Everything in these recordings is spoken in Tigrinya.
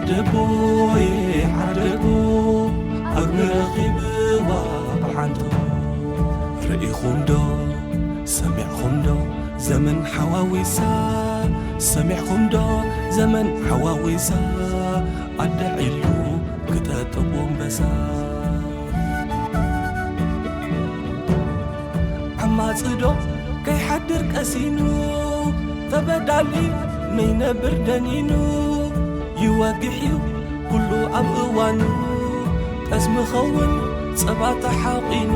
ዓደቦየ ዓደቦ፣ ኣግቢ ረኺብዋ ብሓንቶ። ርኢኹም ዶ ሰሚዕኹም ዶ ዘመን ሓዋዊሳ? ሰሚዕኹም ዶ ዘመን ሓዋዊሳ? ኣደ ዒሉ ክጠጥቦ ኣንበሳ። ዓማጺ ዶ ከይሓድር ቀሲኑ፣ ተበዳሊ ነይነብር ደኒኑ። ይወግሕ እዩ ኩሉ ኣብ እዋኑ፣ ጠስሚ ኸውን ጸባ ተሓቒኑ።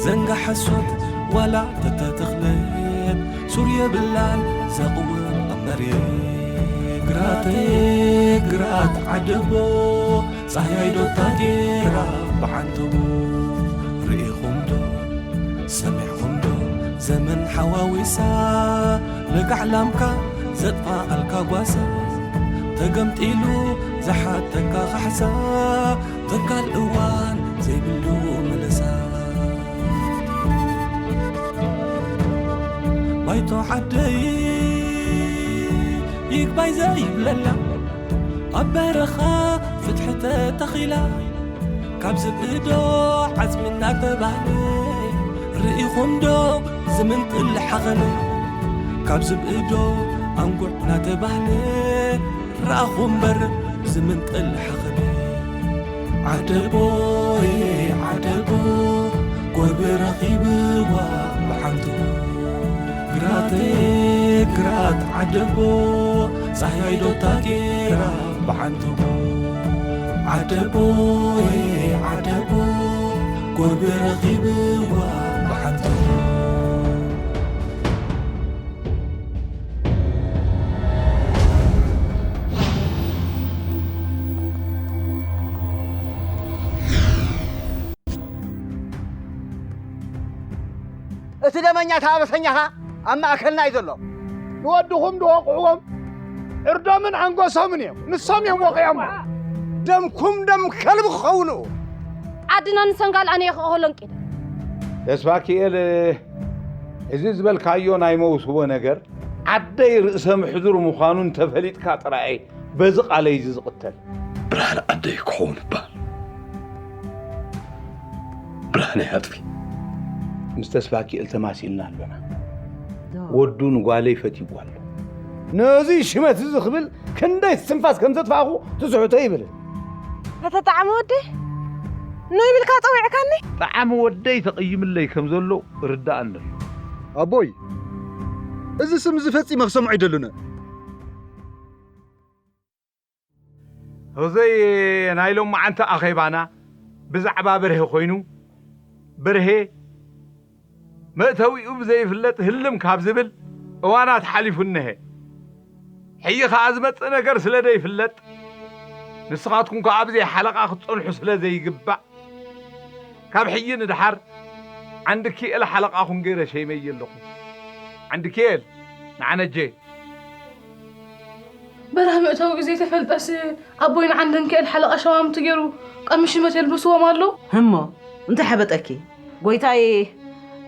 ዘንጋ ሓሶት ዋላ ተተተኽለት፣ ሱር የብላን ዘቕውም ኣብ መሬት። ግራተይ ግራት ዓደቦ፣ ጻህያይ ዶ ታጌራ ብዓንተቦ። ርኢኹም ዶ ሰሚዕኹም ዶ ዘመን ሓዋዊሳ፣ ለጋዕ ላምካ ዘጥፋኣልካ ጓሳ። ተገምጢሉ ዝሓተካ ካሕሳ፣ ተካል እዋን ዘይብሉ ምልሳ። ባይቶ ዓደይ ይግባይ ዘይብለላ፣ ኣብ በረኻ ፍትሒ ተተኺላ። ካብ ዝብኢ ዶ ዓጽሚ እናተባህለ፣ ርኢኹም ዶ ዝምንጥል ሓኸነ? ካብ ዝብኢ ዶ ኣንጉዕ እናተባህለ፣ ረኣኹ እምበር ዝምንጥል ሓኸነ። ዓደቦይ ዓደቦ፣ ጎርቢ ረኺብዋ ብሓንቱ። ግራተይ ግራት ዓደቦ፣ ጻህያይ ዶ ታጌራ ብሓንቱ። ዓደቦይ ዓደቦ፣ ጎርቢ ረኺብዋ ብሓንቱ። እቲ ደመኛ እቲ ኣበሰኛኻ ኣብ ማእከልና እዩ ዘሎ። ንወድኹም ድወቕዕዎም ዕርዶምን ኣንጎሶምን እዮም። ንሶም እዮም ወቒዖሞ። ደምኩም ደም ከልቢ ክኸውን እዩ። ዓድና ንሰንጋል ኣነ የኽእሎ እንቂደ። ተስፋኪኤል፣ እዚ ዝበልካዮ ናይ መውስቦ ነገር ዓደይ ርእሰ ምሕዙር ምዃኑ እንተፈሊጥካ ጥራይ በዚ ቃለይ እዚ ዝቕተል። ብርሃን ዓደይ ክኸውን እባ። ብርሃነይ ኣጥፊ። ምስ ተስፋኪኤል ተማሲልና ኣሎና። ወዱ ንጓለይ ፈትይዋ ኣሎ። ነዚ ሽመት እዚ ክብል ክንደይ ትንፋስ ከም ዘጥፋእኹ ትስሕቶ ይብል። ኣታ ጣዕሚ ወደይ፣ ኖይ ኢልካ ጸዊዕካኒ? ጣዕሚ ወደይ ተቐይምለይ ከም ዘሎ ርዳኣኒ ኣሎ። ኣቦይ፣ እዚ ስም እዚ ፈጺመ ክሰምዖ ኣይደልን። እዞይ ናይ ሎማዓንቲ ኣኼባና ብዛዕባ በርሄ ኮይኑ፣ በርሄ መእተዊኡ ብዘይፍለጥ ህልም ካብ ዝብል እዋናት ሓሊፉ እነሀ። ሕጂ ኸኣ ዝመጽእ ነገር ስለ ዘይፍለጥ፣ ንስኻትኩም ከኣ ኣብ ዘይሓለቓ ክትጸንሑ ስለ ዘይግባእ፣ ካብ ሕጂ ንድሓር ዓንዲ ኪኤል ሓለቓኹም ገይረ ሸይመዮ ኣለኹ። ዓንዲ ኪኤል፣ ንዓነጀ። በርሀ መእተዊኡ ዘይተፈልጠስ፣ ኣቦይ ንዓንዲ ኪኤል ሓለቓ ሸዋምቲ ገይሩ ቀምሽ ሽመት የልብስዎም ኣሎ። ህሞ፣ እንታይ ሓበጠኪ? ጎይታይ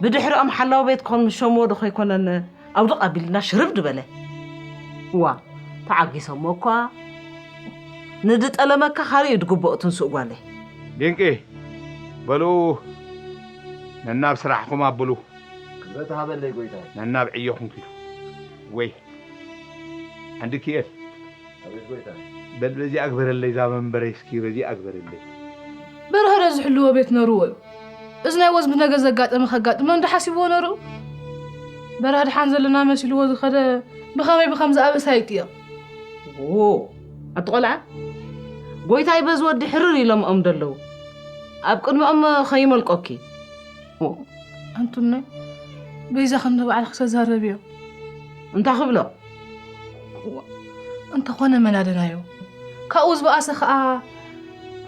ብድሕሪኦም ሓላው ቤት ክኾን ምስ ሸምዎ ዶ ከይኮነን ኣውድቕ ኣቢልና ሽርብ ድበለ። እዋ፣ ተዓጊሶሞ እኳ። ንድጠለመካ ካልእ እዩ ድግብኦ ትንሱእ ጓለይ። ድንቂ፣ በሉ ነናብ ስራሕኹም ኣብሉ። ክብረት ሃበለይ ጎይታይ። ነናብ ዕዮኹም ኪዱ። ወይ፣ ዓንዲ ኪኤል። ኣቤት ጎይታይ። በል በዚኣ ግበረለይ፣ እዛ መንበረይ እስኪ በዚኣ ግበረለይ። በርሀ ዶ ዝሕልዎ ቤት ነርዎ እዩ? እዚ ናይ ወዝቢ ነገር ዘጋጠመ ከጋጥሞ እንዶ ሓሲብዎ ነሩ? በርሀ ድሓን ዘለና መሲልዎ ዝኸደ ብኸመይ ብኸምዚ ኣብ እሳይ ይጥየቕ? ዎ፣ ኣቲ ቆልዓ፣ ጎይታይ በዚ ወዲ ሕርር ኢሎምኦም ደለዉ። ኣብ ቅድሚኦም ኸይመልቆኪ። ዎ፣ ኣንቱነ፣ በይዛኺ ንባዕልኺ ተዛረብዮ። እንታይ ክብሎ? ዋ፣ እንተኾነ መን ኣደናዮ? ካብኡ ዝበኣሰ ኸኣ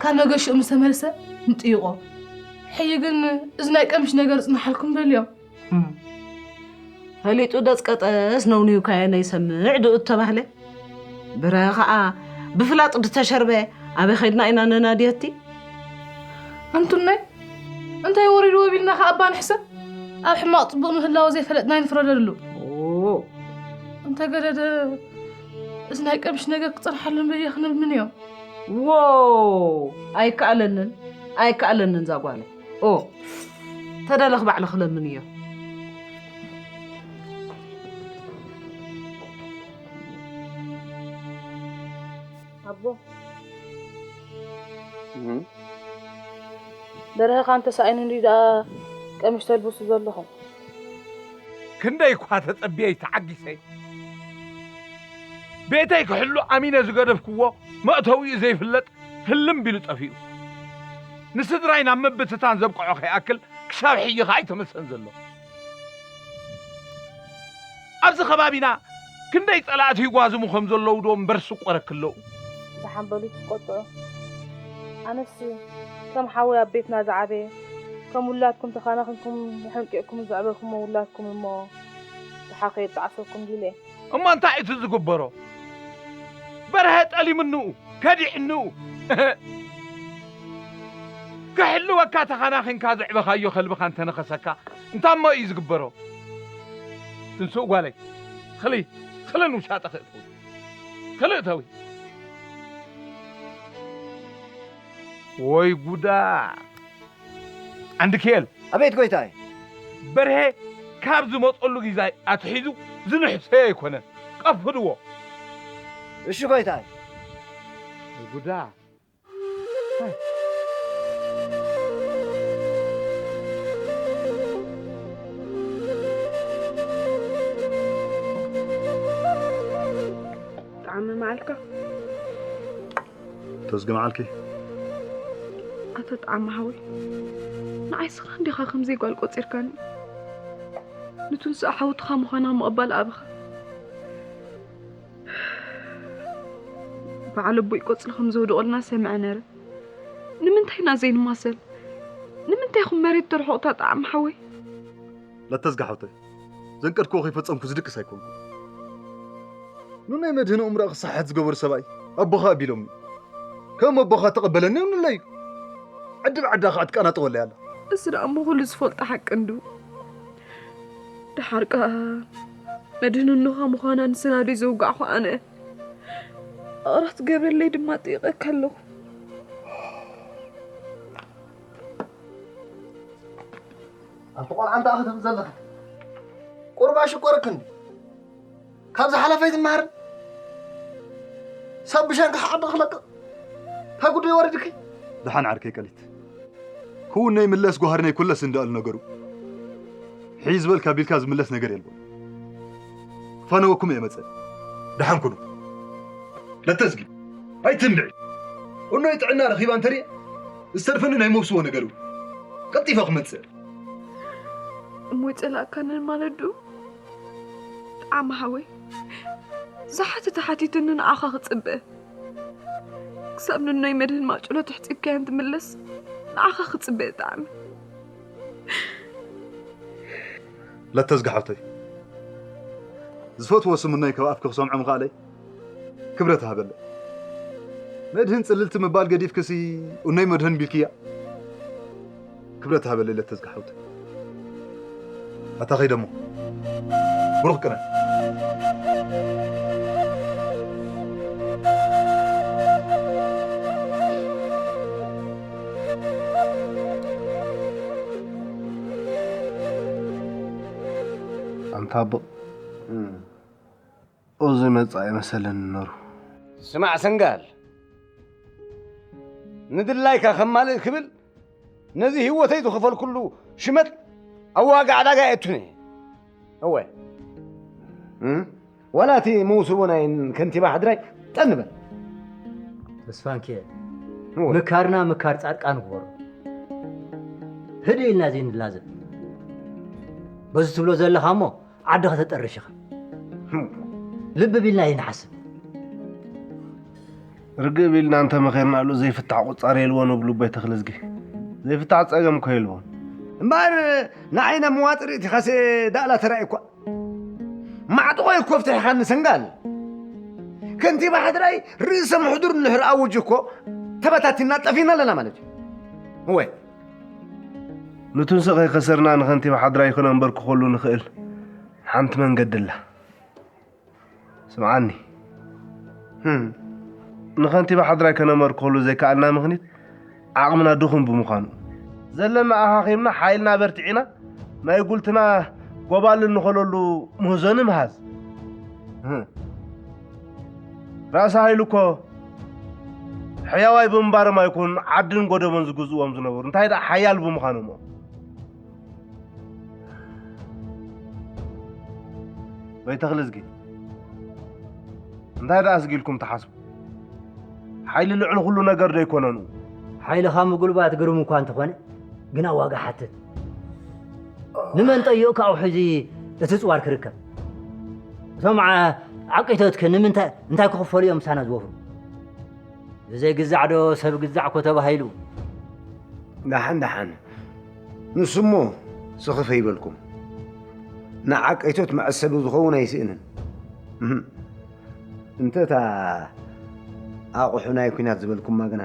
ካብ መገሽኡ ምስ ተመልሰ ንጥይቖ። ሕጂ ግን እዚ ናይ ቀምሽ ነገር ጽንሓልኩም በልዮ። እም። ፈሊጡ ደጽቀጠስ ነውንዩካዮ ነይሰምዕ ድኡ እተባህለ። ብረ ኸኣ ብፍላጥ ድተሸርበ ኣበይ ኸድና ኢና ነናድየቲ? ኣንቱነይ፣ እንታይ ወሪድዎ ቢልና ኸኣ እባ ንሕሰብ? ኣብ ሕማቕ ጽቡቕ ምህላወ ዘይፈለጥና ኣይንፍረደሉ። ኦ። እንተ ገደደ፣ እዚ ናይ ቀምሽ ነገር ክጸንሓሉ እምበር እየ ክንብል ምን እዮ። ዎ ኣይከኣለንን ኣይከኣለንን ዛጓለ ኦ ተደለኽ ባዕልኽ ለምን እዮ። ኣቦ በርሀ ካን ተሳኢኑ እንዲ ደኣ ቀምሽ ተልብሱ ዘለኹም። ክንደይ እኳ ተጸቢየ ተዓጊሰ ቤተይ ክሕሉ ኣሚነ ዝገደፍክዎ መእተዊኡ ዘይፍለጥ ህልም ቢሉ ጠፊኡ ንስድራይ ናብ ምብትታን ዘብቅዖ ከይኣክል ክሳብ ሕጂ ከኣ ኣይተመልሰን ዘሎ። ኣብዚ ከባቢና ክንደይ ጸላእቲ ይጓዝሙ ከም ዘለዉ ዶ እምበር ስቆረክ ኣለዉ። ደሓን በሉ ትቆጥዑ። ኣነስ ከም ሓወይ ኣብ ቤትና ዝዓበየ ከም ውላድኩም ተኻናኺንኩም የሐንቂቕኩም ዘዕበኹሞ ውላድኩም እሞ ደሓ ከየጣዕሰኩም ዲለ። እሞ እንታይ እቲ ዝግበሮ? በርሀ ጠሊምንኡ ከዲዕንኡ ክሕልወካ ተኻናኺንካ ዘዕበኻዮ ከልብኻ እንተነኸሰካ እንታሞ እዩ ዝግበሮ? ትንስኡ ጓለይ ኽሊ ኽሊ ንውሻጠ ኽእትዊ ኽሊ እተዊ ወይ ጉዳ ዓንድክኤል ኣቤት ጎይታይ በርሄ ካብ ዝመፀሉ ግዜ ኣትሒዙ ዝንሕሰዮ ኣይኮነን ቀፍድዎ እሺ ጎይታይ ጉዳ ጣዕሚ መዓልካ ተዝጊ መዓልኪ ኣቶ ጣዕሚ ሓወይ ንዓይ ስኻ እንዲኻ ከምዘይ ጓል ቆፂርካኒ ንትንስኣ ሓውትኻ ምዃና ምቕባል ኣብኻ በዓል ኣቦይ ቆፅሊ ከም ዘውድቑልና ሰምዐ ነረ ንምንታይ ኢና ዘይንማሰል ንምንታይ ኹም መሬት ተርሕቑታ ጣዕሚ ሓወይ ለተዝጊ ሓውተይ ዘንቀድክዎ ከይፈጸምኩ ዝድቅስ ኣይኮንኩ ኑናይ መድህን እምራእ ክሳሓት ዝገበሩ ሰብኣይ ኣቦኻ ኣቢሎምኒ ከም ኣቦኻ ተቐበለኒ እውንለዩ ዓዲ ብዓዳ ከዓ ትቀናጠወለይ ኣላ እዚ ደኣ እሞ ኩሉ ዝፈልጦ ሓቂ እንዱ ደሓር ከዓ መድህን እኖኻ ምዃና ንስናዶ ዘውጋዕኹ ኣነ ኣቕራት ገብረለይ ድማ ጥይቐካ ኣለኹ ኣንቲ ቆልዓ እንታይ ክትብል ዘለኺ? ቁርባ ሽቆርክን ካብ ዝሓለፈ ኣይትመሃርን? ሰብ ብሻንካ ዓዲ ክለቅቕ እንታይ ጉዱ ይወርድኪ? ደሓን ዓርከይ ቀሊት ክውነይ ምለስ ጓሃርነይ ኩለስ እንዳኣሉ ነገሩ ሒዝ በል ካብ ኢልካ ዝምለስ ነገር የልቦን ክፋነወኩም እየ መፀ ደሓን ኩኑ ለተዝጊ ኣይትንብዒ እኖይ ጥዕና ረኺባ እንተሪኣ ዝተርፈኒ ናይ መውስቦ ነገሩ ቀልጢፈ ክመፅእ እሞ ይጸላእካንን ማለት ድኡ? ጣዕሚ ሓወይ ዝሓተተ ሓቲትኒ ንዓኻ ክጽበ ክሳብ ንኖይ መድህን ማጭሎ ተሕጺብካያን ትምለስ ንዓኻ ክጽበ ጣዕሚ ለተዝጊ ሓውተይ ዝፈትዎ ስምኖይ ካብ ኣፍኪ ክሰምዖ ምኽኣለይ ክብረት ሃበለይ መድህን ጽልልቲ ምባል ገዲፍክሲ እኖይ መድህን ቢልክያ ክብረት ሃበለይ ለተዝጊ ሓውተይ ኣታ ኸይደሞ ብሩኽ ቅነ ኣንታ ኣቦ እዙ መጻኢ መሰለኒ ነሩ። ስማዕ ሰንጋል፣ ንድላይካ ከማልእ ክብል ነዚ ህይወተይ ዝኸፈልኩሉ ሽመት ኣብ ዋጋ ዕዳጋ የእቱን እየ። እወ፣ ዋላ እቲ መውስቦ ናይ ከንቲባ ሕድራይ ጠን በል። ተስፋንኪኤል፣ ምካርና ምካር ጻድቃን ግበሮ። ህድእ ኢልና ዘይንላዘብ በዚ ትብሎ ዘለኻ እሞ ዓዲ ከተጠርሽ ኢኻ። ልቢ ቢልና ኣይንሓስብ። ርግእ ቢልና እንተ መኺርናሉ ዘይፍታሕ ቁጻር የልቦን እብሉ ኣቦይ ተኽለዝጊ። ዘይፍታሕ ጸገም እኮ የልቦን። እምበኣር ንዓይ ናብ መዋጥር እቲኻስ ዳእላ ተራእዩኳ። ማዕጥቖ እኮ ፍትሕኻኒ ሰንጋል። ከንቲባ ሕድራይ ርእሰ ምሕዱር እንድሕር ኣውጁ እኮ ተበታቲና ጠፊና ኣለና ማለት እዩ። እወ። ንቱንሲ ከይከሰርና ንኸንቲባ ሓድራይ ክነንበርክኸሉ ንኽእል ሓንቲ መንገዲ ኣላ። ስምዓኒ። ህም። ንኸንቲባ ሓድራይ ከነመርክኸሉ ዘይከኣልና ምኽኒት ዓቕምና ድኹም ብምዃኑ፣ ዘለና ኣኻኺብና ሓይልና በርቲዕና ናይ ጉልትና ጎባል እንኸለሉ ምህዞ ንምሃዝ። ህም። ራእሲ ሃይሉ እኮ ሕያዋይ ብምንባሮም ኣይኮኑን ዓድን ጎደቦን ዝግዝእዎም ዝነበሩ፣ እንታይ ደኣ ሓያል ብምዃኖም። ወይ ተኽልዝጊ፣ እንታይ ደኣ ኣስጊልኩም ትሓስቡ? ሓይሊ ልዕሊ ኩሉ ነገር ዶ ኣይኮነኑ? ሓይልኻ ምጉልባት ግርም እኳ እንተኾነ፣ ግና ዋጋ ሓትት። ንመን ጠይቕካ ኣውሒዙ እቲ ጽዋር ክርከብ? እቶም ዓ-፣ ዓቂቶትከ ንምንታይ፣ እንታይ ክኽፈሉ እዮም ምሳና ዝወፍሩ? ብዘይ ግዛዕ ዶ ሰብ ግዛዕ እኮ ተባሂሉ? ደሓን፣ ደሓን። ንሱ እሞ ስኽፍ ይበልኩም። ንዓቀይቶት መዐሰቢ ዝኸውን ኣይስእንን። እህም። እንተ እታ ኣቑሑ ናይ ኲናት ዝበልኩማ ግና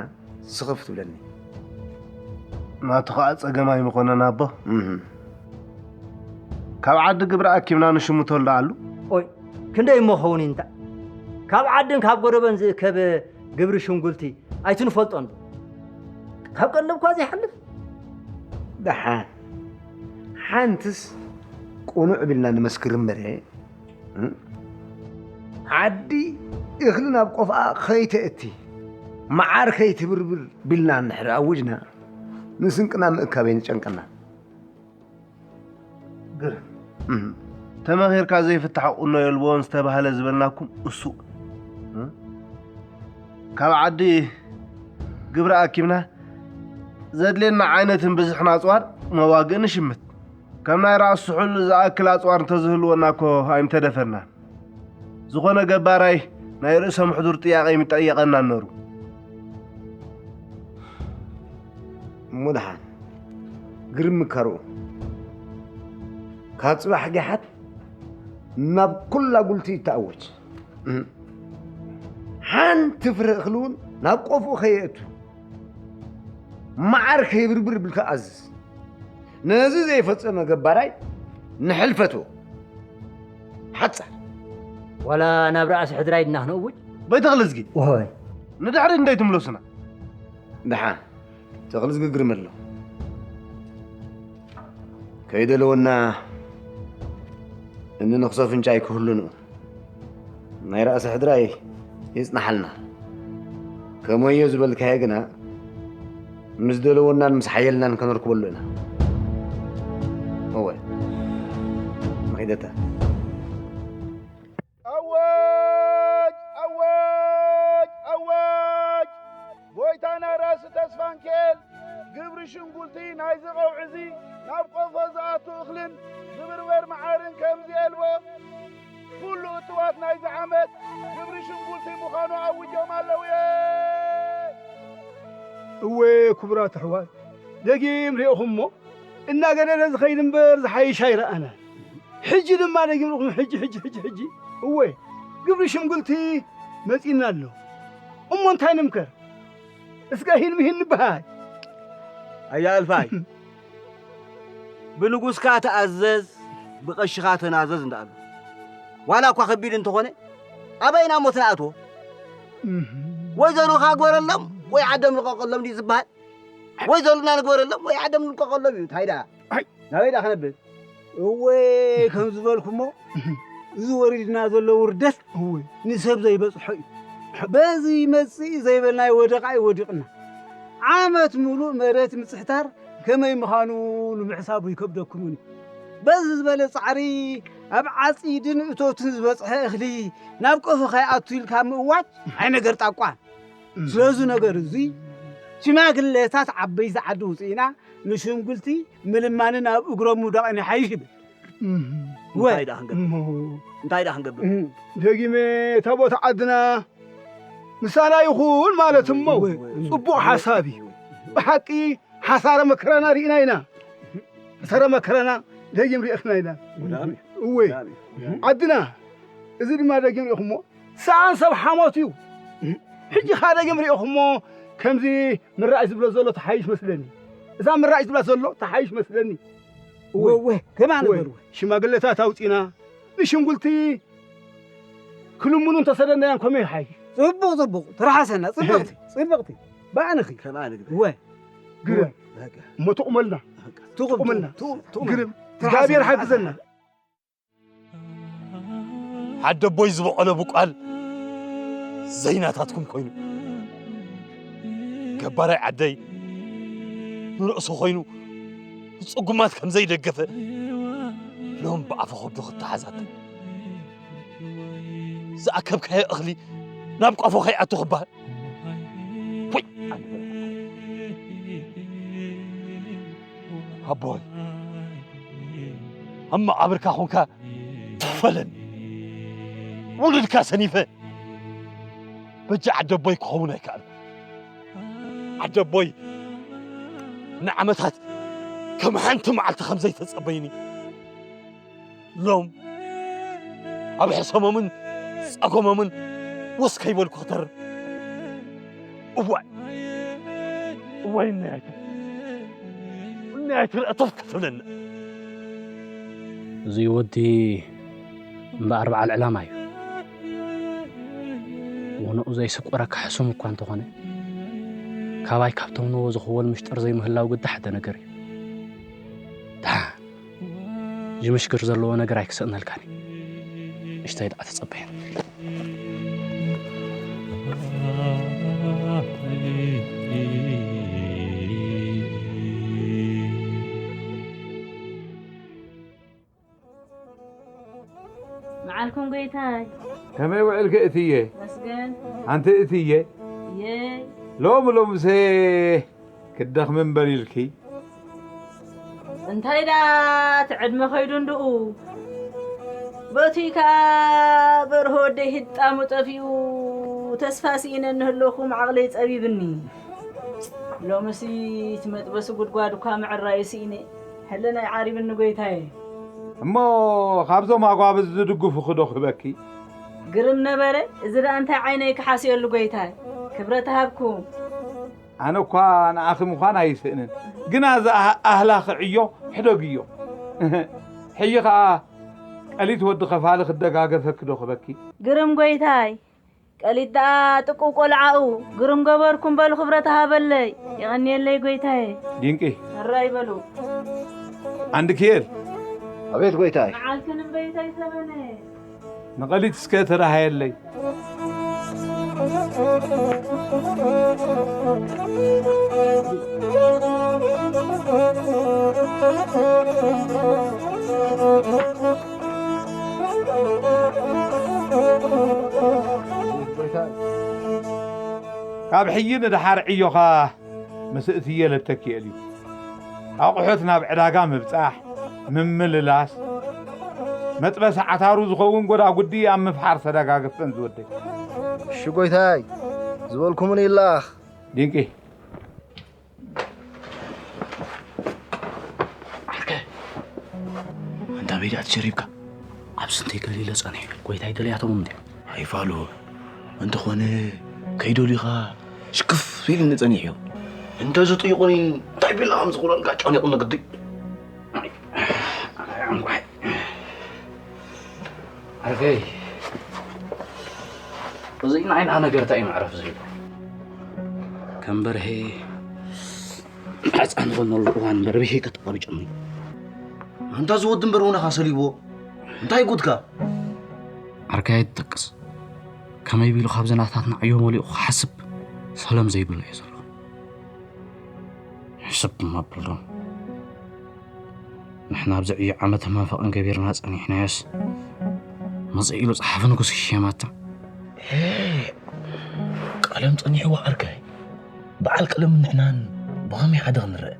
ስኽፍ ትብለኒ። ናቱ ኸኣ ጸገም ኣይምኾነን ኣቦ። እህም። ካብ ዓዲ ግብሪ ኣኪብና ንሽምተሉ ደኣ ኣሉ? ኦይ፣ ክንደይ እሞ ኸውን እንታ? ካብ ዓድን ካብ ጎረበን ዝእከብ ግብሪ ሽንጉልቲ ኣይትንፈልጦን ዶ? ካብ ቀለብ እኳ ዘይሓልፍ? ደሓን። ሓንትስ ቅኑዕ ቢልና ንመስክር እምበረ፣ እም? ዓዲ እኽሊ ናብ ቆፍኣ ኸይተእቲ፣ መዓር ከይትብርብር ቢልና እንድሕር ኣውጅና፣ ንስንቅና ምእካብ ኣይንጨንቀና። ግርም። እም። ተመኺርካ ዘይፍታሕ ቁኖ የልቦን ዝተባህለ ዝበልናኩም እሱ። እም? ካብ ዓዲ ግብሪ ኣኪብና ዘድልየና ዓይነትን ብዝሕን ኣጽዋር መዋግእ ንሽምት። ከም ናይ ራእሲ ስሑል ዝኣክል ኣጽዋር እንተዝህልወና እኮ ኣይምተደፈርናን። ዝኾነ ገባራይ ናይ ርእሰ ምሕዱር ጥያቄ ኣይምጠየቐናን ነሩ። እሞ ደሓን ግርም ምከርኡ። ካብ ጽባሕ ጊሓት ናብ ኩላ ጉልቲ ይተኣወጅ። እም። ሓንቲ ፍረ እኽሊ እውን ናብ ቆፍኡ ከየእቱ፣ መዓር ከይብርብር ብልካ ኣዝዝ። ነዚ ዘይፈጸመ ገባራይ ንሕልፈቱ ሓጻር። ዋላ ናብ ራእሲ ሕድራይ ድና ክነእውጅ? በይተኽልዝጊ። ወይ። ንድሕሪት እንደይ ትምለሱና? ደሓን። ተኽልዝጊ ግርም ኣሎ። ከይደለወና እንንኽሶ ፍንጫይ ክህሉን ናይ ራእሲ ሕድራይ ይጽናሓልና። ከመዮ ዝበልካዮ ግና ምስ ደለወናን ምስ ሓየልናን ከነርክበሉ ኢና። እወ፣ መኺደታ። ኣዋጅ! ኣዋጅ! ኣዋጅ! ጎይታና ራእሲ ተስፋንኪኤል፣ ግብሪ ሽንጉልቲ ናይዚ ቀውዒ እዚ ናብ ቆፎ ዝኣቱ እኽልን ዝብርበር መዓርን ከም ዝየልቦ፣ ኩሉ እትዋት ናይዚ ዓመት ግብሪ ሽንጉልቲ ምዃኑ ኣውጆም ኣለውየ። እወ ክቡራት ኣሕዋት፣ ደጊም ርኢኹም እሞ፣ እናገደደ ዝኸይድ እምበር ዝሓይሽ ኣይረኣናን። ሕጂ ድማ ደጊም ርኢኹም፣ ሕጂ፣ ሕጂ፣ ሕጂ፣ ሕጂ፣ እወ ግብሪ ሽንጉልቲ መጺእና ኣሎ። እሞ እንታይ ንምከር? እስከ ሂን ምሂን ንበሃል። ኣያ ኣልፋይ፣ ብንጉስካ ተኣዘዝ፣ ብቐሽኻ ተናዘዝ እንዳኣሉ። ዋላ እኳ ከቢድ እንተኾነ፣ ኣበይና እሞ ትንኣትዎ? እህ። ወይ ዘሉኻ ግበረሎም፣ ወይ ዓዶም ልቐቐሎም ድዩ ዝበሃል? ወይ ዘሉና ንግበረሎም፣ ወይ ዓዶም ንልቀቐሎም እዩ። እንታይ ደኣ? ኣይ። ናበይ ደኣ ክነብል? እወ፣ ከም ዝበልኩሞ፣ እዚ ወሪድና ዘሎ ውርደት እወ። ንሰብ ዘይበጽሖ እዩ። በዚ ይመጽእ ዘይበልናዮ ወደቓ እዩ ወዲቕና። ዓመት ሙሉእ መሬት ምጽሕታር ከመይ ምዃኑ ንምሕሳቡ ይከብደኩምን እዩ። በዚ ዝበለ ጻዕሪ፣ ኣብ ዓጺድን እቶትን ዝበጽሐ እኽሊ ናብ ቆፎ ከይኣቱ ኢልካ ምእዋጅ ኣይነገር ጣቋን። እም። ስለዚ ነገር እዚ ሽማግለታት ዓበይቲ ዓዲ ውፅኢና ንሽንጉልቲ ምልማንን ኣብ እግሮም ምውዳቕን ይሓይሽ ይብል። እም። ወይ እንታይ ደኣ ክንገብር? እሞ እንታይ ደኣ ክንገብር? እም። ደጊመ እታ ቦታ ዓድና ምሳና ይኹን ማለት እሞ ወይ፣ ወይ፣ ጽቡቕ ወይ፣ ሓሳብ እዩ። ወይ። ብሓቂ ሓሳረ መከራና ርኢና ኢና። ሓሳረ መከራና ደጊም ርኢኽና ኢና። ወዳሚ፣ እወይ። ወዳሚ፣ ወዳሚ። ዓድና እዚ ድማ ደጊም ርኢኹሞ ሰኣን ሰብ ሓሞት እዩ። ሕጂ ኻደግም ርኢኹሞ ከምዚ ምራይ ዝብሎ ዘሎ ተሓይሽ መስለኒ። እዛ ምራይ ዝብላ ዘሎ ተሓይሽ መስለኒ። እወ፣ እወ፣ ከማን እወ፣ በሉ። ሽማግለታት ኣውጺና ንሽንጉልቲ ክልምኑ እንተሰደናያን ከመይ ይሓይሽ? ጽቡቕ፣ ጽቡቕ። ትርሓሰና። ጽብቕቲ፣ ጽብቕቲ። ብኣንኺ። ከማን ግደ። ወ። ግርም። በቃ። እሞ ትቑመልና። በቃ። ትቑም፣ ትቑመልና። ትቑም፣ ትቑም። ግርም። ትርሓሰና። እግዚኣብሔር ሓግዘና። ዓደቦይ ዝበቖለ ብቋል ዘይናታትኩም ኮይኑ፣ ገባራይ ዓደይ ንርእሱ ኮይኑ ንጽጉማት ከም ዘይደገፈ ሎም ብኣፈ ከብዱ ክተሓዛተ ዝኣከብካዮ እኽሊ ናብ ቋፎ ከይኣቱ ክበሃል። ወይ! ኣቦይ፣ ኣብ መቓብርካ ኾንካ ትኽፈለኒ። ውሉድካ ሰኒፈ በጃ ዓደቦይ ክኸውን ኣይከኣልኩ። ዓደቦይ ንዓመታት ከም ሓንቲ መዓልቲ ከም ዘይተጸበይኒ ሎም ኣብ ሕሰሞምን ጸገሞምን ወስ ከይበልኩ ክተርፍ። እዋይ፣ እዋይ፣ እነይ ኣይተ-፣ እነይ ኣይትረአ ተፍ ክትብለና። እዚ ወዲ እምበኣር በዓል ዕላማ እዩ። ወነኡ ዘይስቆረካ ሕሱም እኳ እንተኾነ፣ ካባይ ካብቶም ንዎ ዝኽወል ምሽጥር ዘይምህላው ግዲ ሓደ ነገር እዩ። ደሓን፣ ዝምሽግር ዘለዎ ነገር ኣይክስእነልካን እዩ። እሽተይ ደኣ ተጸበየን። መዓልኩም ጎይታይ። ከመይ ውዕልኪ እትዬ? መስገን። ኣንቲ እትዬ? እየ። ሎሚ ሎምሰ ክደኽሚ እምበር ኢልኪ? እንታይ ደኣ እቲ ዕድመ ኸይዱ እንድኡ? በቱይ ከኣ በርሆ ወደይ ህጣሙ ጠፊኡ ተስፋ ስኢነ እንህለኹም ዓቕለይ ጸቢብኒ። ሎምሲ እቲ መጥበሲ ጉድጓድ እኳ ምዕራዩ ስኢነ። ሕልናይ ዓሪብኒ ጎይታየ። እሞ ካብዞም ኣጓብዝ ዝድግፉኺ ዶ ክህበኪ? ግርም ነበረ። እዚ ደኣ እንታይ ዓይነይ ክሓስየሉ ጎይታይ? ክብረት ሃብኩም። ኣነ እኳ ንኣኺ ምዃን ኣይስእንን፣ ግና እዚ ኣህ-፣ ኣህላኺ ዕዮ ሕደግዮ። ሕጂ ኸኣ ቀሊት ወዲ ኸፋሊ ክደጋገፈኪ ዶ ክህበኪ? ግርም ጎይታይ። ቀሊት ደኣ ጥቁብ ቆልዓኡ ግርም ገበርኩም በሉ፣ ክብረት ሃበለይ። የቐንየለይ ጎይታየ። ድንቂ። ሕራይ በሉ። ዓንድኪኤል። ኣቤት ጎይታይ። መዓልክን እምበይታይ ሰበነ። ንቐሊት እስከ ተራሃየለይ። ካብ ሕጂ ንደሓር ዕዮኻ ምስ እትየ ለተኪኤል እዩ። ኣቑሑት ናብ ዕዳጋ ምብጻሕ፣ ምምልላስ፣ መጥበሲ ዓታሩ ዝኸውን ጎዳጉዲ ኣብ ምፍሓር ተደጋገፈን ዝወደይ። እሺ ጎይታይ፣ ዝበልኩምን ይለኣኽ። ድንቂ። ዓርከ፣ ኣንታ በይዳ ትሸሪብካ? ኣብ ስንተይ ገሊለ ጸኒሐ፣ ጎይታይ ደልያቶም እንድዮም። ኣይፋሉ፣ እንተኾነ ከይደልዩኻ ሽክፍ ኢሉኒ ጸኒሑ እዩ። እንተ ዝጥይቑኒ እንታይ ቢላ ከም ዝኽብለልካ ጨኒቑኒ ግዲ። ዓርከይ፣ እዚ ናይና ነገር እንታይ እዩ መዕረፊ ዘይብሉ? ከም በርሄ ሕፃን ዝኾነሉ እዋን እምበር ብሄ ከተቋሪጨኒ። ኣንታ ዝወዲ እምበር ውነኻ ሰሊብዎ። እንታይ ጉድካ? ዓርከይ ኣይትጠቅስ። ከመይ ቢሉ ካብዚ ናታትና ዕዮ መሊኡ ክሓስብ ሰለም ዘይብሉ እዩ ዘሎ። ሕስብ ድማ ኣብሎም። ንሕና ኣብዚ ዕዮ ዓመተ መንፈቕን ገቢርና ጸኒሕናዮስ፣ መጽእ ኢሉ ጸሓፊ ንጉስ ክሽየማታ። ሄ፣ ቀለም ጸኒሕዋ ዓርከይ። በዓል ቀለምን ንሕናን ብኸመይ ሓደ ክንረአ?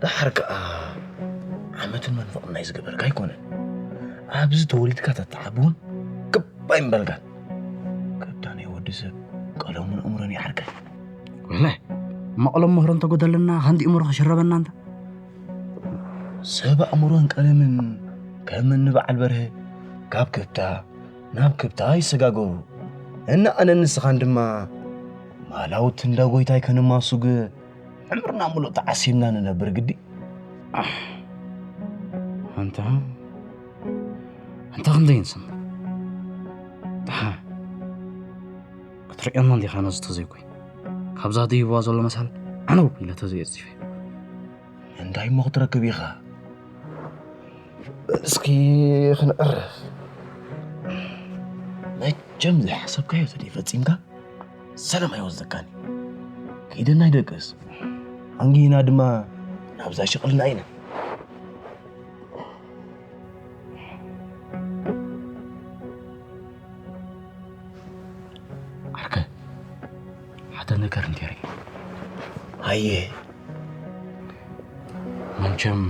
ደሓር ከኣ ዓመትን መንፈቕን ናይ ዝገበርካ ኣይኮነን። ኣብዚ ተወሊድካ ተተዓቢ እውን ክብ ኣይምበልካን። ከብዳ ናይ ወዲ ሰብ ቀለሙን እምሮን ይዓርከይ። ወይለ፣ እሞ ቀለም ምህሮ እንተጎደለና፣ ከንዲ እምሮ ክሽረበና እንተ? ሰብ ኣእምሮን ቀለምን ከም እኒ በዓል በርሀ ካብ ከብታ ናብ ከብታ ይሰጋገሩ። እና ኣነን ንስኻን ድማ ማላውት እንዳ ጎይታይ ከነማሱግ ዕምርና ሙሉእ ተዓሲብና ንነብር ግዲ። ኣሕ፣ ኣንታ፣ ኣንታ ክንደይ ንስና። ደሓ፣ ትርእየና እንዲኻ ነዚ ተዘይኮይ። ካብዛ ደይብዋ ዘሎ መሳል ዓነው ኢለ ተዘየጽፊ። እንታይ እሞ ክትረክብ ኢኻ? እስኪ ክንዕረፍ። መቸም ዘይሓሰብካዮ ተደይ ፈጺምካ ሰላም ኣይወስደካን። ከይደና ይደቅስ። ኣንጊና ድማ ናብዛ ሽቕልና ኢና። ዓርከ፣ ሓደ ነገር እንተርኢ። ኣየ። መቸም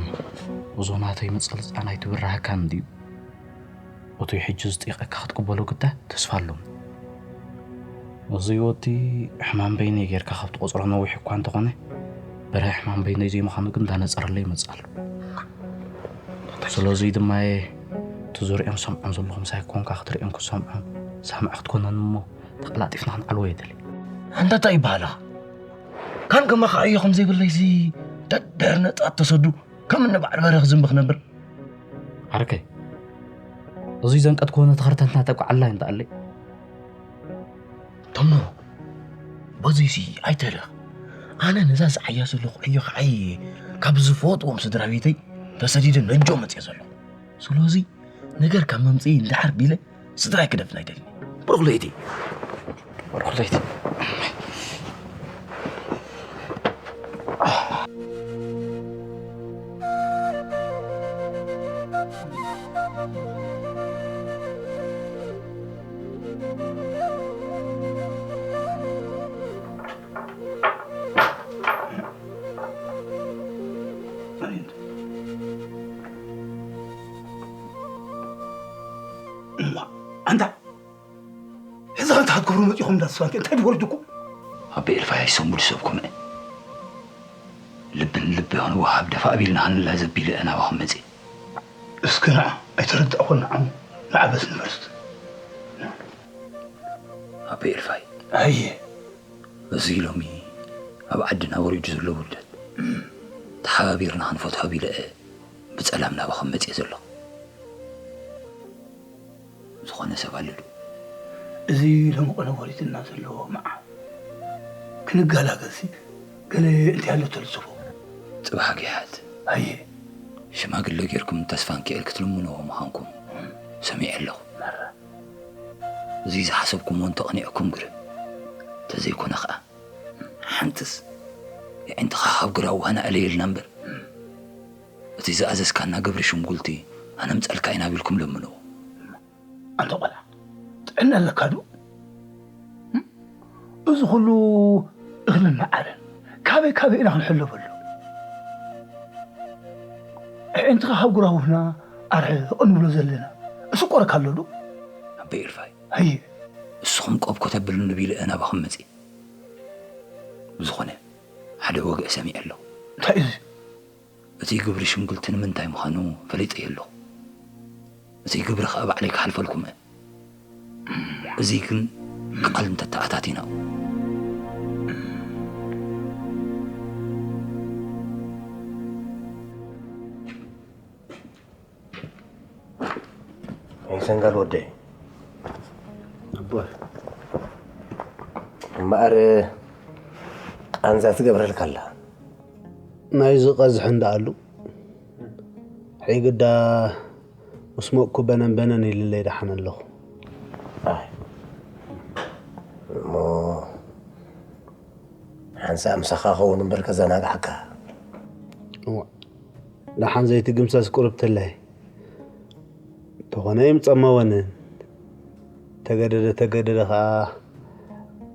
እዞ ናተይ ምጽልጻን ኣይትብራህካን ድዩ? እቱይ ሕጂ ዝጢቐካ ክትቅበሎ ግዳ ተስፋ ኣሎም። እዚ ወዲ ሕማም በይነይ ጌርካ ካብ ትቆጽሮ ነዊሕ እኳ እንተኾነ፣ በረ ሕማም በይነይ ዘይምዃኑ ግን እንዳነጸረለይ ይመጽእ ኣሎ። ስለዚ ድማ እየ እቲ ዝርእዮን ሰምዖን ዘለኹ ምሳይ ኮንካ ክትርእዮን ክሰምዖን ሳምዕ ክትኮነን እሞ ተቐላጢፍና ክንዓልዎ የደሊ። ኣንታ እንታይ ይበሃላ? ካን ከማኻ ዕዮ ከም ዘይብለይሲ ደደር ነጻት ተሰዱ ከም እንበዓል በረኽ ዝንቢ ክነብር። ዓርከይ፣ እዙይ ዘንቀት ከሆነ ተኸርተንትና ተቋዓላ እንተኣለይ። ተሞ፣ በዙይሲ ኣይተረኽ። ኣነ ነዛ ዝዓያ ዘለኹ ዕዮ ክዓይ ካብ ዝፈትዎም ስድራ ቤተይ ተሰዲደ ነጆ መጽየ ዘለኹ። ስለዚ ነገር ካብ መምጽኢ እንድሓር ቢለ ስድራይ ክደፍን ኣይደልን። ብሩኽ ለይቲ። ብሩኽ ለይቲ። ኣንታ ሕዚ ከምቲ ክትገብሩ መጺኹም እንዳተስፋንኪ እንታይ ድወርድኩም? ኣቤ ኤልፋይ ኣይሰንቡድ ሰብኩም እየ። ልብን ልቢ ይኹን ወሃብ ደፋ ኣቢልና ክንላዘብ ኢለ ናባኹም መጺእ። እስኪ ንዓ ኣይተረዳእኹን ንዓሙ ንዓ በስ ንፈርስት። ኣቤ ኤልፋይ ኣየ። እዚ ሎሚ ኣብ ዓድና ወሪዱ ዘሎ ውርደት ተሓባቢርና ክንፈትሖ ቢለ እየ ብጸላም ናባኹም መጺእ ዘለኹ። ዝኾነ ሰብ ኣለሉ። እዚ ሎሚ ቆነ ወሪድና ዘሎ መዓ ክንገላገልሲ ገለ እንታይ ኣሎ ተልጽፎ? ጽባሕ ጊሓት ኣየ። ሽማግለ ጌርኩም ተስፋ እንኪኤል ክትልምንዎ ምዃንኩም ሰሚዐ ኣለኹ። መራ። እዚ ዝሓሰብኩምዎ እንተቕኒዕኩም ግርም፣ ተዘይኮነ ኸኣ ሓንትስ የዒንትኻ ካብ ግራው ሃና ዕለየልና እምበር፣ እቲ ዝኣዘዝካና ግብሪ ሽምጉልቲ ኣነምጸልካ ኢና ቢልኩም ለምንዎ። ኣንታ ቆልዓ፣ ጥዕና ኣለካ ዶ? እም? እዚ ኩሉ እኽልን መዓርን ካበይ ካበይ ኢና ክንሕለበሉ? ኣዒንትኻ ካብ ጉራውህና ኣርሕቕ እንብሎ ዘለና እሱ ቆረካ ኣሎ ዶ? ኣቦይ ኤልፋይ፣ ኣየ። እስኹም ቆብ ኮተብልኒ ቢለ ናባኹም መጺእ። ብዝኾነ፣ ሓደ ወግዒ ሰሚዐ ኣለኹ። እንታይ እዩ እዚ? እቲ ግብሪ ሽምግልቲ ንምንታይ ምዃኑ ፈሊጠዮ ኣለኹ። እቲ ግብሪ ኸኣ ባዕለይ ክሓልፈልኩም እየ። እዚ ግን ቃል እንተተኣታቲና። ኣይሰንጋል ወደይ። ኣቦይ። እምበኣር ቃንዛ ትገብረልካ ኣላ። ናይዚ ቀዝሒ እንዳኣሉ። ሕይ ግዳ ምስ ሞቅኩ በነን በነን ኢልለይ ደሓን ኣለኹ። ኣይ። እሞ ሓንሳእ ምሳኻ ኸውን እምበር ከዘናግዓካ። እዋ፣ ደሓን ዘይትግምሰስ ቁርብትለይ። ተኾነ ይምጸመወንን። ተገደደ ተገደደ ኸኣ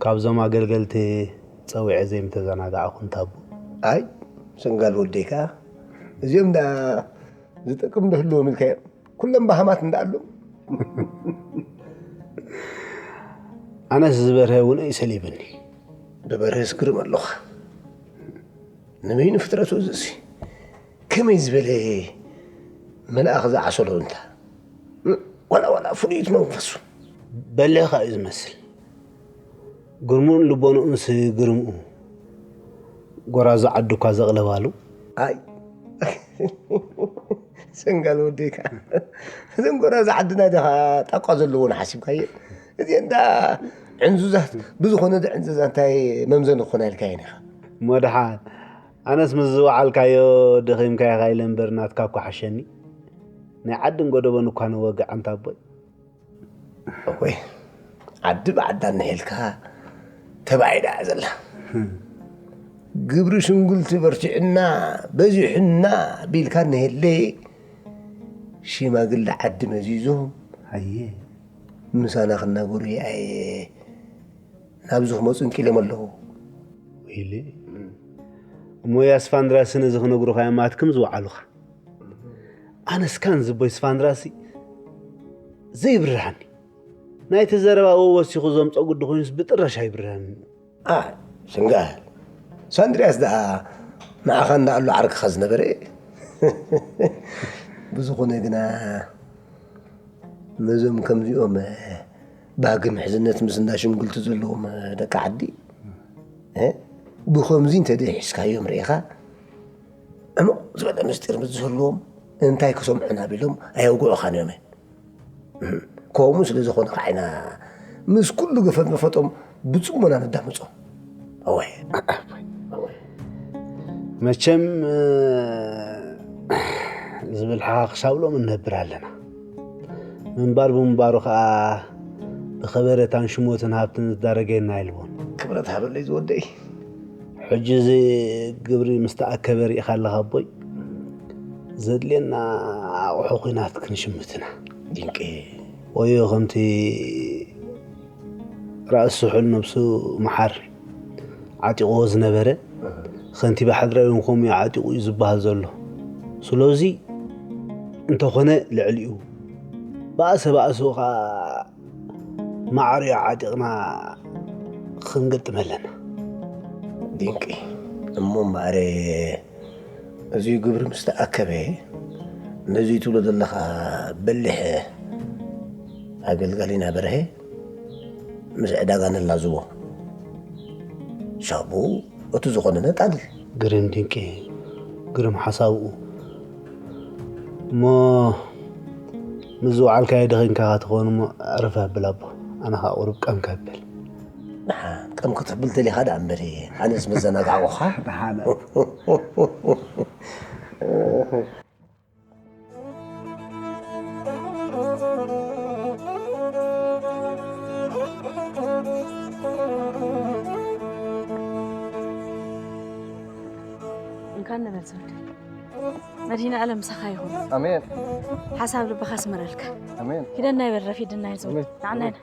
ካብዞም ኣገልገልቲ ጸዊዐ ዘይምተዘናጋዕኹ እንታቡ። ኣይ፣ ሰንጋል ወደይ ከኣ እዚኦም ደኣ ዝጠቅም ዶ ህልዎም ኢልካዮም? ኩሎም በሃማት እንዳኣሉ። ኣነስ ዝበርሀ እውን እዩ ሰሊብኒ። ብበርሀስ ግርም ኣለኻ። ንበይኑ ፍጥረቱ እዚሲ ከመይ ዝበለ መልኣኽ ዝዓሰሎ እንታ? ዋላ ዋላ ፍሉይት መንፈሱ። በሊዕኻ እዩ ዝመስል። ግርሙኡን ልቦንኡንስ ግርምኡ። ጎራዙ ዓዱ እኳ ዘቕለባሉ። ኣይ። ሰንጋል ወደይ ከኣ። እዘን ጎራዙ ዓድና ዲኻ ጣቋ ዘለዎን ሓሲብካየን? እዚአን ደኣ ዕንዙዛት ብዝኾነ ዝዕንዘዛ እንታይ መምዘኒ ክኾና ኢልካ እየን ኢኻ። እሞ ደሓን፣ ኣነስ ምስ ዝወዓልካዮ ደኺምካ ኢኻ ኢለ እምበር ናትካ እኮ ሓሸኒ። ናይ ዓድን ጎደቦን እኳ ንወግዕ ኣንታ ኣቦይ። እወይ፣ ዓዲ ብዓዳ እንሄልካ ተባዒዳ እያ ዘላ። ግብሪ ሽንጉልቲ በርቲዕና በዚሑና ቢልካ እንሄለ ሽማግለ ዓዲ መዚዞም ኣየ ምሳና ክናገሩ ኣየ ናብዚ ክመፁ እንቂሎም ኣለዉ። ወይለ እሞ ያስፋንድራስ ነዚ ክነግሩኻ እዮም ኣትክም ዝወዓሉኻ። ኣነስ ካን ዝቦይ ስፋንድራሲ ዘይብርሃኒ ናይቲ ዘረባ ወሲኹ ዘምፀ ጉዲ ኮይኑስ ብጥራሽ ኣይብርሃኒ። ኣይ ስንጋል ሳንድርያስ ደኣ ንዓኻ እንዳኣሉ ዓርክኻ ዝነበረ። ብዝኾነ ግና ነዞም ከምዚኦም ባህጊ ምሕዝነት ምስ እንዳ ሽምግልቲ ዘለዎም ደቂ ዓዲ እ? ብኸምዚ እንተደይ ሒዝካዮም ርኢኻ ዕሙቕ ዝበለ ምስጢር ምስ ዝህልዎም እንታይ ክሰምዑና ቢሎም ኣየውግዑኻን እዮም። ከምኡ ስለ ዝኾነ ከዓ ኢና ምስ ኩሉ ገፈት መፈጦም ብፅሞና ነዳምፆም። እወ። መቸም ዝብል ሓኻ ክሳብ ሎም እነብር ኣለና። ምንባር ብምንባሩ ከዓ ብኸበረታን ሽሞትን ሃብትን ዝዳረገና የልቦን። ክብረት ሃበለይ ዝወደይ። ሕጂ እዚ ግብሪ ምስ ተኣከበ ርኢኻ ኣለኻ ኣቦይ፣ ዘድልየና ኣቑሑ ኹናት ክንሽምትና። ድንቂ። ወዮ ከምቲ ራእሲ ስሑል ነብሱ መሓር ዓጢቕዎ ዝነበረ ከንቲባ ሓድራዊ እውን ከምኡ እዩ ዓጢቑ እዩ ዝበሃል ዘሎ። ስለዚ እንተኾነ ልዕሊኡ ባእሰ ባእሱ ኸዓ ማዕሪኡ ዓጢቕና ክንገጥም ኣለና። ድንቂ እሞ እምበኣር እዚ ግብሪ ምስ ተኣከበ ነዚ ትብሎ ዘለኻ በሊሕ ኣገልጋሊና በርሀ ምስ ዕዳጋ ነላዝቦ። ሻቡ እቲ ዝኾነ ነጣልል። ግርም ድንቂ፣ ግርም ሓሳብኡ። እሞ ምስ ዝወዓልካዮ ደኺምካ ትኸውን እሞ ዕረፍ ኣብል ኣቦ። ኣነ ኸዓ ቁሩብ ቀምካ ኣብል። ደሓን ቀም ክትብል ደሊኻ ደኣ እምበሪ፣ ኣነስ መዘናጋዕኩኻ። ደሓን። እንኳን ነበር ዘውድ መድህን ዓለም ምሳኻ ይኹን። ኣሜን። ሓሳብ ልብኻ ኣስምረልካ። ኣሜን። ኪደና ይበል ረፊድና ይዘው ኣሜን። ንዓና ኢና።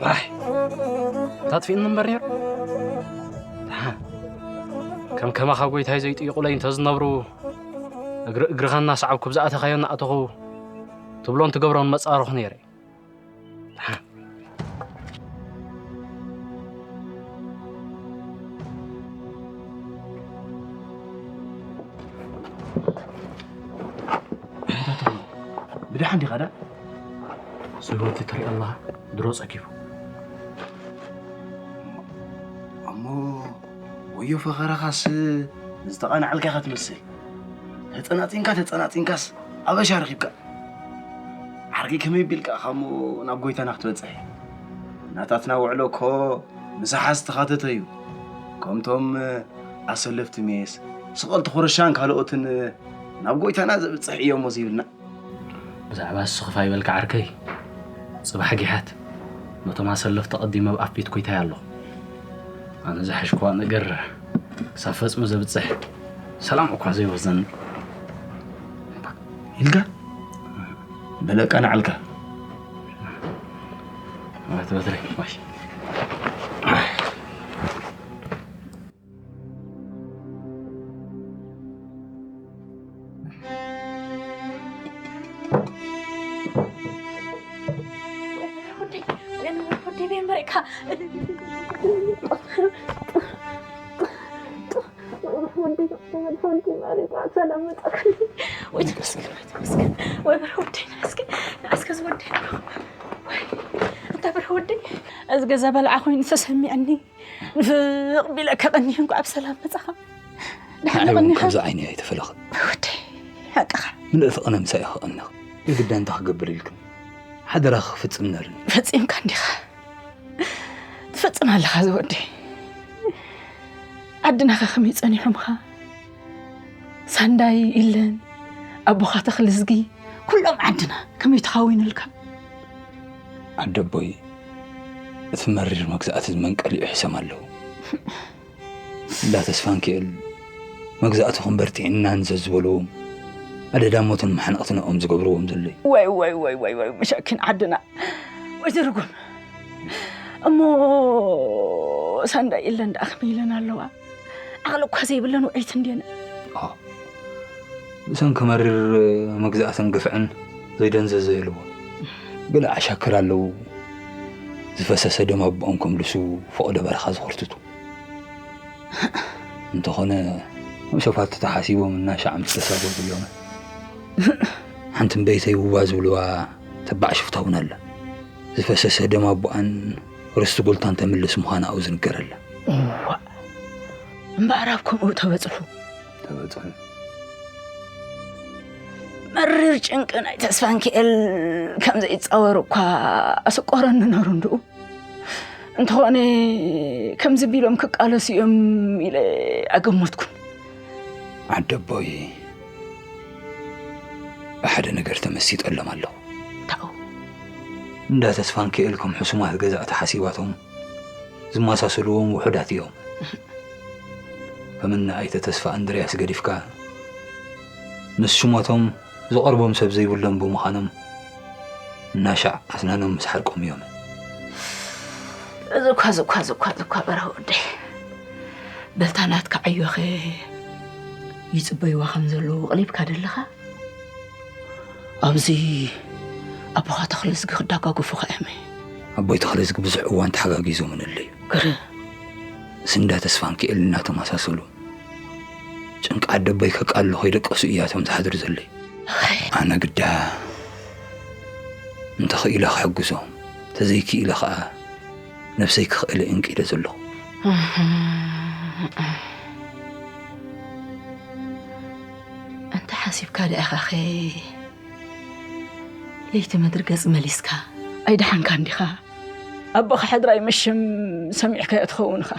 ዋይ ታጥፊእኒ እምበር ነይሩ። ከም ከማኻ ጎይታይ ዘይጥይቑለይ እንተዝነብሩ እግሪ እግርኻ እናሰዓብኩ ብዝኣተኻዮ እናኣተኹ ትብሎን ትገብሮን መጻረኹ ነይረ። ብድሓን ዲኻ ዳ? ሰብቲ ትሪኦ ኣለኻ ድሮ ጸጊቡ። እሞ ወዮ ፈኸራኻስ ዝተቓናዕልካ ኢኻ ትመስል። ተጸናጺንካ ተጸናጺንካስ ኣበሻ ረኺብካ። ዓርኪ ከመይ ቢልካ ኢኻ እሞ ናብ ጎይታና ክትበጽሕ? ናታትና ውዕሎ እኮ ምሳሓ ዝተኻተተዩ። ከምቶም ኣሰለፍቲ ሜስ፣ ስቐልቲ ኹርሻን ካልኦትን ናብ ጎይታና ዘብጽሕ እዮሞ ዝብልና። ብዛዕባ እሱ ክፋ ይበልካ ዓርከይ፣ ጽባሕ ጊሓት ነቶም ኣሰለፍቲ ኣቐዲመ ኣብ ኣፍ ቤት ጎይታይ ኣለኹ። ኣነ ዝሓሽክዋ ነገር ክሳብ ፈጽሙ ዘብጽሕ ሰላም እኳ ዘይወርዘኒ። ኢልካ በለቃ ንዓልካ። ኣቲ በትሪ ማሽ። ወዲ ወዲ ማሪ እንኳን ሰላም መጣክልኝ። ወይ ተመስገን፣ ወይ ተመስገን። ወይ በርሀ ወደይ፣ ንኣስከ ንኣስከ ዝወደይ። ወይ እንታ በርሀ ወደይ። እዚ ገዛ በልዓ ኮይኑ ተሰሚዐኒ። ንፍቕ ቢለ ከቐኒህ እንኳ ኣብ ሰላም መጻኻ። ድሓን ንዓይ እውን ቀኒኻ። ካብዚ ዓይኒ ኣይተፈለኽን። ወደይ ሓቅኻ። ምልእ ፍቕነ ምሳይ ክቐንኽ። የግዳ እንታይ ክገብር ኢልክን ሓደራ ክፍጽም ነርኒ። ፈጺምካ እንዲኻ። ትፈጽም ኣለኻ ዝወደይ። ዓድናኸ ከመይ ጸኒሖምኻ? ሳንዳይ ኢለን ኣቦኻ ተኽልዝጊ ኩሎም ዓድና ከመይ ተኻዊኑልካ? ዓደቦይ እቲ መሪር መግዛእቲ ዝመንቀሊኡ ሕሰም ኣለዉ። እንዳ ተስፋንኪኤል መግዛእትኹም በርቲዕናን ዘዝበልዎም ኣደዳሞትን መሓንቕትንኦም ዝገብርዎም ዘለዩ። ወይ ወይ ወይ ወይ ወይ መሻኪን ዓድና ወይ ዝርጉም። እሞ ሳንዳይ ኢለን ደኣ ከመይ ኢለን ኣለዋ? ዓቕሊ እኳ ዘይብለን ውዕይት እንዴነ። ብሰንኪ መሪር መግዛእትን ግፍዕን ዘይደንዘዘ የልቦ። ገለ ዓሻክር ኣለዉ። ዝፈሰሰ ደም ኣቦኦም ከምልሱ ፈቐዶ በረኻ ዝኸርትቱ። እንተኾነ፣ መሸፋቱ ተሓሲቦም እናሻዕ ምስ ተሳጎጉ እዮም። ሓንቲ እምበይተይ ውባ ዝብልዋ ተባዕ ሽፍታ እውን ኣላ። ዝፈሰሰ ደም ኣቦኣን ርስቲ ጉልታን ተምልስ ምዃና ኣብኡ ዝንገረላ። እዋእ፣ እምበኣር ኣብ ከምኡ ተበጽሑ። ተበጽሑ። መሪር ጭንቂ ናይ ተስፋንኪኤል ከም ዘይጻወር እኳ ኣስቆረኒ ነሩ እንድኡ። እንተኾነ ከምዚ ቢሎም ክቃለሱ እዮም ኢለ ኣገመትኩን። ዓደቦይ፣ ብሓደ ነገር ተመሲጠሎም ኣለኹ። ታው። እንዳ ተስፋንኪኤል ከም ሕሱማት ገዛእቲ ሓሲባቶም ዝመሳሰልዎም ውሑዳት እዮም። ከም እነ ኣይተ ተስፋ እንድርያስ ገዲፍካ፣ ምስ ሽሞቶም ዝቐርቦም ሰብ ዘይብሎም ብምዃኖም፣ እናሻዕ ኣስናኖም ምስ ሓርቆም እዮም። እዚ እኳ፣ እዚ እኳ፣ እዚ እኳ፣ እዚ እኳ በርሀ ወደይ። በልታ ናትካ ዕዮኸ ይጽበይዋ ከም ዘለዉ ኣቕሊብካ ደለኻ? ኣብዚ ኣቦኻ ተኽለዝጊ ክዳጋገፉ ከእመ። ኣቦይ ተኽለዝጊ ብዙሕ እዋን ተሓጋጊዞምንለይ። ግርም። ስንዳ ተስፋንኪኤል እናተመሳሰሉ፣ ጭንቂ ዓደቦይ ከቃልሉ ከይደቀሱ እያቶም ዝሓድሩ ዘለይ። ኣነ ግዳ እንተኽኢለ ክሕግዞም፣ እንተዘይክኢለ ኸኣ ነብሰይ ክኽእለ እንቂደ ዘለኹ። እንተ ሓሲብካ ደኣ ኢኻኸ ለይቲ ምድሪ ገጽ መሊስካ? ኣይደሓንካን ዲኻ? ኣቦኻ ሕድራ ይምሽም ሰሚዕካዮ ትኸውን ኢኻ።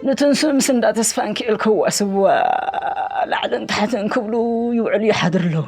ንትንሱ ምስ እንዳ ተስፋንኪኤል ከዋስብዋ ላዕልን ታሕትን ክብሉ ይውዕሉ ይሓድሩ ኣለዉ።